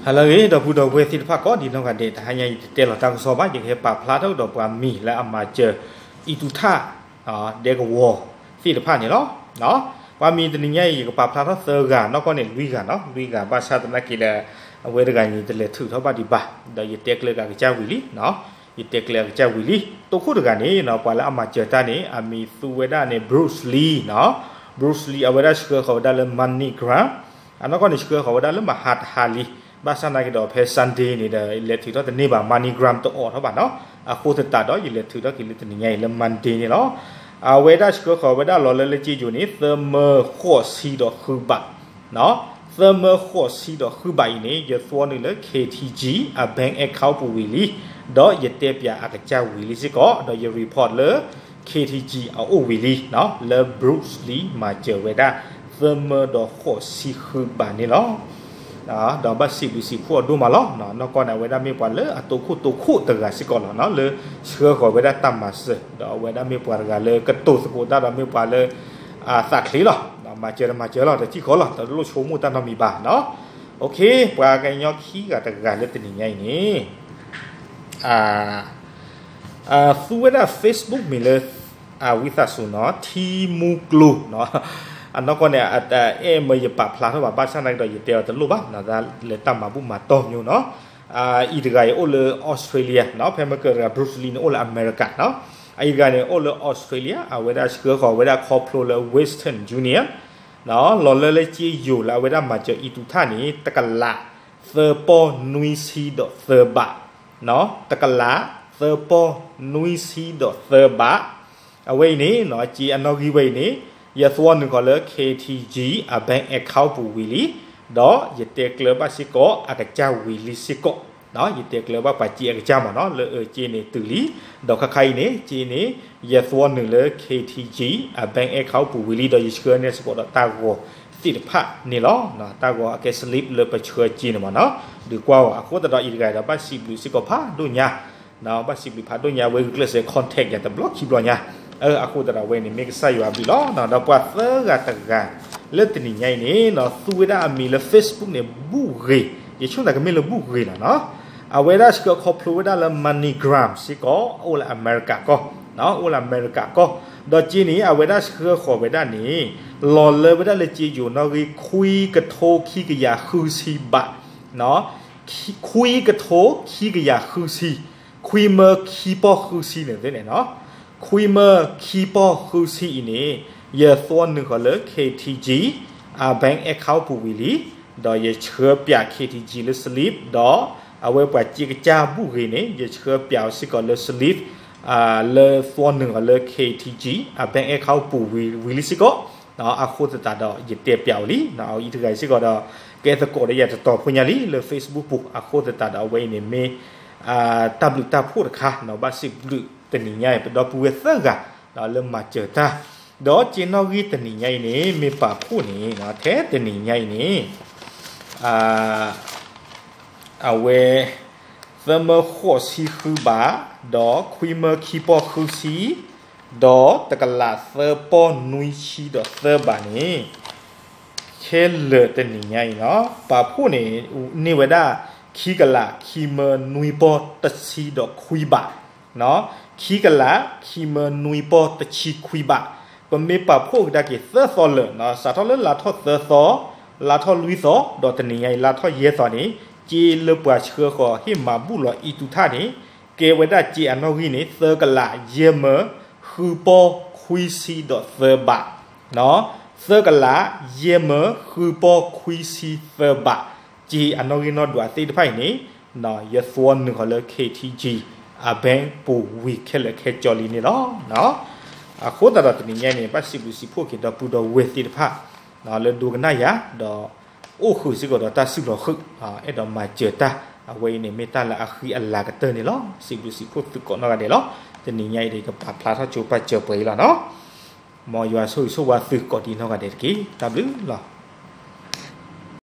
ဟါလၢအဂ့ၤ ဒီပုၢ်ဒီဝဲၢ်သ့ၣ်တဖၣ်ကိးဒံးနီၢ်ဂၤဒဲး, တဟါညါအံၤယတတဲလီၤတၢ်ကစီၣ်ဘၣ်, ယကဟဲပာ်ဖျါထီၣ်ဒီးပှၤမံၤလၢအမၤစၢၤ အံၣ်တူၣ်ထၣ် ဒဲကဝီၤသ့ၣ်တဖၣ်န့ၣ်လီၤ. ပှၤမံၤတနံၤညါအံၤ ယကပာ်ဖျါထီၣ်သၢဂၤ, နီၢ်ကီၢ်န့ၣ်လွံၢ်ဂၤနီၤ, လွံၢ်ဂၤ ဘၣ်ဆၣ်သနာ်က့ဒီး အဝဲတဂၤန့ၣ် တလဲၤထုးထီၣ်ဘၣ်ဒံးဘၣ်, ဒီးယတဲကျၢၤက့ၤအကစၢ်ဝံၤလံ, ယတဲကျၢၤအကစၢ်ဝံၤလံ. တိခိၣ်တဂၤန့ၣ် ပှၤလၢအမၤစၢၤတၢ်န့ၣ် အမံၤသူဝဲဒၣ်န့ၣ် Bruce Lee နီၤ, Bruce Lee အဝဲဒၣ်ဆှၢဃီၤဝဲဒၣ်လၢ MoneyGram, အနီၢ်ကီၢ်န့ၣ်ဆှၢဃီၤဝဲဒၣ်လၢမဟါတဟါလံ, ဘၣ်ဆၣ်သနာ်က့ဒီးဖဲ Sunday န့ၣ်ဒီး လဲၤထုးထီၣ်တန့ၢ်ဘၣ်, MoneyGram တအိးထီၣ်ဘၣ်နီၤ, အဃိသတးဒီး ယလဲၤထုးထီၣ်က့ၤလၢတနံၤညါအံၤလၢ Monday န့ၣ်လီၤ. အဝဲဒၣ်ဆှၢဃီၤဝဲဒၣ်လီၤလၢလၢက့ယိၤန့ၣ် သၢမၢဃိးဆံဒီးဃုဘး သၢမၢဃိးဆံဒီးဃုဘးအံၤန့ၣ် ယသွီနုာ်လၢ K T G အ bank account ပူၤဝံၤလံ, ဒီးယတဲပၠးအကစၢ်ဝံၤလံစ့ၢ်ကီး, ဒီးယ report လၢ K T G အအိၣ်ဝံၤလံ, လၢ Bruce Lee မၤစၢၤဝဲဒၣ် သၢမၢဒီးဃိးဆံဃုဘးန့ၣ်လီၤ. ဒီးဘၣ်စံးဘျုးစံးဖှိၣ်အဒိၣ်မးလီၤ. နီၢ်ကီၢ်န့ၣ် အဝဲဒၣ်မ့ၢ်ပှၤလၢအတိခိၣ်တိခိၣ်တဂၤစ့ၢ်ကီးလီၤ, လၢဆှၢဃီၤဝဲဒၣ်တၢ်မၤစၢၤ, ဒီးအဝဲဒၣ်မ့ၢ်ပှၤတဂၤလၢကတိၤသကိးတၢ်ဒီးမ့ၢ်ပှၤလၢ သးချ့လီၤ, မၤစၢၤတမၤစၢၤလီၤ, တထံၣ်ဃီလီၤ, တလိၣ်ဆိကမိၣ်တၢ်နီတမံၤဘၣ်နီၤ. ပှၤကညီခံဂၤတဂၤလၢတနံၤညါအံၤန့ၣ် သူဝဲဒၣ် Facebook မံၤလၢ ဝံသးစူၤနီၤ, ထံမူကျိနီၤ, အနီၢ်ကီၢ်န့ၣ် အဲၣ်မၢယပာ်ဖျါထီၣ်ဘၣ်, ဘၣ်ဆၣ်သနာ်က့ဒီး ယတဲအီၤတလိၣ်ဘၣ်, လၢတၢ်မၤဘူၣ်မၤတီၢ်မၠိနီၤ. အံၤတဂၤအံၤအိၣ်လၢ Australia နီၤ, ဖဲမ့ၢ်ကတဂၤ Bruce Lee န့ၣ် အိၣ်လၢအမဲရကၤနီၤ. အံၤတဂၤန့ၣ် အိၣ်လၢ Australia, အဝဲဒၣ်ဆှၢဃီၤဝဲဒၣ်ခီဖျိလၢ Western Union လီၤလၢလၢက့ယိၤလၢအဝဲဒၣ်မၤစၢၤအံၣ်တူၣ်ထၣ်န့ၣ် တကလးသၢပီၢ်နွံဆံဒီးသၢဘး, တကလး သၢပီၢ်နွံဆံဒီးသၢဘး. အဝဲအံၤန့ၣ် က့အနီၣ်ဂံၢ်ဝဲအံၤန့ၣ် ယသွီနုာ်ဃီၤလၢ K T G အ bank account ပူၤဝံၤလံ, ဒီးယတဲကျၢၤဘၣ်စ့ၢ်ကီးအကစၢ်ဝံၤလံစ့ၢ်ကီး. ယတဲကျၢၤဘၣ်ပှၤက့အကစၢ်မးနီၤ, လၢအက့န့ၣ်တုၤလံ, ဒီးခါခါအံၤန့ၣ် က့န့ၣ် ယသွီနုာ်လၢ K T G အ bank account ပူၤဝံၤလံ, ဒီးယဆှၢန့ၢ်စ့ၢ်ကီးဒီးတၢ်ဂီၤသ့ၣ်တဖၣ်န့ၣ်လီၤ. တၢ်ဂီၤအကဲ slip လၢပဆှၢက့န့ၣ်မးနီၤ, ဒုးကွၢ်အီၤ, အဃိသတးဒီးအံၤတဂၤဒီး ဘၣ်စံးဘျုးစ့ၢ်ကီးဖးဒိၣ်ညါ ဘၣ်စံးဘျုးဖးဒိၣ်ညါ အဝဲဂုာ်ကျဲးစၢး contact ယၤတဘျီခံဘျီညါ, အဃိသတးဒီးအဝဲန့ၣ်မ့ၢ်ကစၢ်ယွၤအဘျုးလီၤ. ဒီးပှၤသၢဂၤတဂၤလၢတနံၤညါအံၤန့ၣ် သူဝဲဒၣ်အမံၤလၢ Facebook န့ၣ် ဘူၣ်ဂ့ၤ, ယဆိကမိၣ်သးကမ့ၢ်လၢဘူၣ်ဂ့ၤလီၤနီၤ. အဝဲဒၣ်ဆှၢခီဖျိဝဲဒၣ်လၢ MoneyGram စ့ၢ်ကီး, အိၣ်လၢအမဲရကၤကီၢ်, အိၣ်လၢအမဲရကၤကီၢ်, ဒီးက့န့ၣ် အဝဲဒၣ်ဆှၢဃီၤဝဲဒၣ်န့ၣ် လီၤလၢဝဲဒၣ်လၢက့ယိၤနီၣ်ဂံၢ် ခွံကထိခံကယၤဃုဆံဘး ခွံကထိခံကယၤဃုဆံ, ခွံမၢခံပီၢ်ဃုဆံန့ၣ်န့ၣ်, ခွံမၢခံပီၢ်ဃုဆံအံၤန့ၣ် ယသွီနုာ်ဃီၤလၢ K T G အ bank account ပူၤဝံၤလံ, ဒီးယဆှၢပၠး K T G လၢ slip ဒီး အဝဲပှၤက့ကစၢ်ဘူၣ်ဂ့ၤန့ၣ် ယဆှၢပၠးအီၤစ့ၢ်ကီးလၢ slip လၢသွီနုာ်ဃီၤလၢ K T G အ bank account ပူၤဝံၤလံစ့ၢ်ကီး. အဃိသတးဒီး ယတဲပၠးအီၤလံ, အံၤတဂၤစ့ၢ်ကီးဒီး ကဲသကိးဒီးယၤတတီၤဖိညါလံ လၢ Facebook ပူၤ, အဃိသတးဒီးအဝဲအံၤန့ၣ်မ့ၢ် တၢ်ဘျုးတၢ်ဖှိၣ်တခါ, ဘၣ်စံးဘျုးတနံၤညါအံၤ ပဒီပုၢ်ဝဲၢ်သၢဂၤ လၢမၤစၢၤတၢ်, ဒီးက့နီၣ်ဂံၢ်တနံၤညါအံၤန့ၣ် မ့ၢ်ပာ်ဖှိၣ်န့ၣ် ထဲတနံၤညါအံၤန့ၣ် အဝဲ သၢမၢဃိးဆံဃုဘး, ဒီးခွံမၢခံပီၢ်ဃုဆံ, ဒီးတကလးသၢပီၢ်နွံဆံဒီးသၢဘးန့ၣ်, ခဲလၢာ်တနံၤညါအံၤနီၤ, ပာ်ဖှိၣ်န့ၣ် န့ၢ်ဝဲဒၣ် ခံကလးခံမၢနွံပီၢ်တဆံဒီးခွံဘး, ခံကလးခံမၢနွံပီၢ်တဆံခွံဘး, ပမ့ၢ်ပာ်ဖှိၣ်ကဒါက့ၤသၢသီလၢာ်, စးထီၣ်လၢလါထီၣ်သၢသီ, လါထီၣ်လွံၢ်သီ, ဒီးတနံၤညါအံၤလါထီၣ်ယဲၢ်သီန့ၣ်, က့လၢပှၤဆှၢဃီၤဟ့ၣ်မၤဘူၣ်လီၤအံၣ်တူၢ်ထၣ်န့ၣ်, ကဲဝဲဒၣ်က့အနီၣ်ဂံၢ်န့ၣ် သၢကလးယဲၢ်မၢဃုပီၢ်ခွံဆံဒီးသၢဘး, သၢကလးယဲၢ်မၢဃုပီၢ်ခွံဆံသၢဘး, က့အနီၣ်ဂံၢ်နီၣ်ဒွးသ့ၣ်တဖၣ်အံၤန့ၣ် ယသွီနုာ်ဃီၤလၢ K T G အ bank ပူၤဝံၤခဲလၢာ်ခဲဆ့လံန့ၣ်လီၤ. အဃိသတးဒီးတနံၤညါအံၤန့ၣ် ဘၣ်စံးဘျုးစံးဖှိၣ်က့ၤဒီပုၢ်ဒီဝဲၢ်သ့ၣ်တဖၣ် လၢဒိကနၣ်ယၤ, ဒီးအိၣ်ဃုာ်စ့ၢ်ကီးဒီးတၢ်စုၣ်လီၤဃုာ်, အဲၣ်ဒိးမၤစၢၤတၢ်, အဝဲအံၤန့ၣ်မ့ၢ်တၢ်လၢအဃံအလၤကတၢၢ်န့ၣ်လီၤ. စံးဘျုးစံးဖှိၣ်သုကိးနီၢ်ဂၤဒဲးလီၤ. တနံၤညါအံၤဒီး ယကပာ်ဖျါထီၣ်ကၠိပာ်စၢၤပှဲၤအံၤလီၤနီၤ. မ်ယွၤဆိၣ်ဂ့ၤဆိၣ်ဝါသုကိးဒံးနီၢ်ဂၤဒဲးတက့ၢ်. တၢ်ဘျုးလီၤ.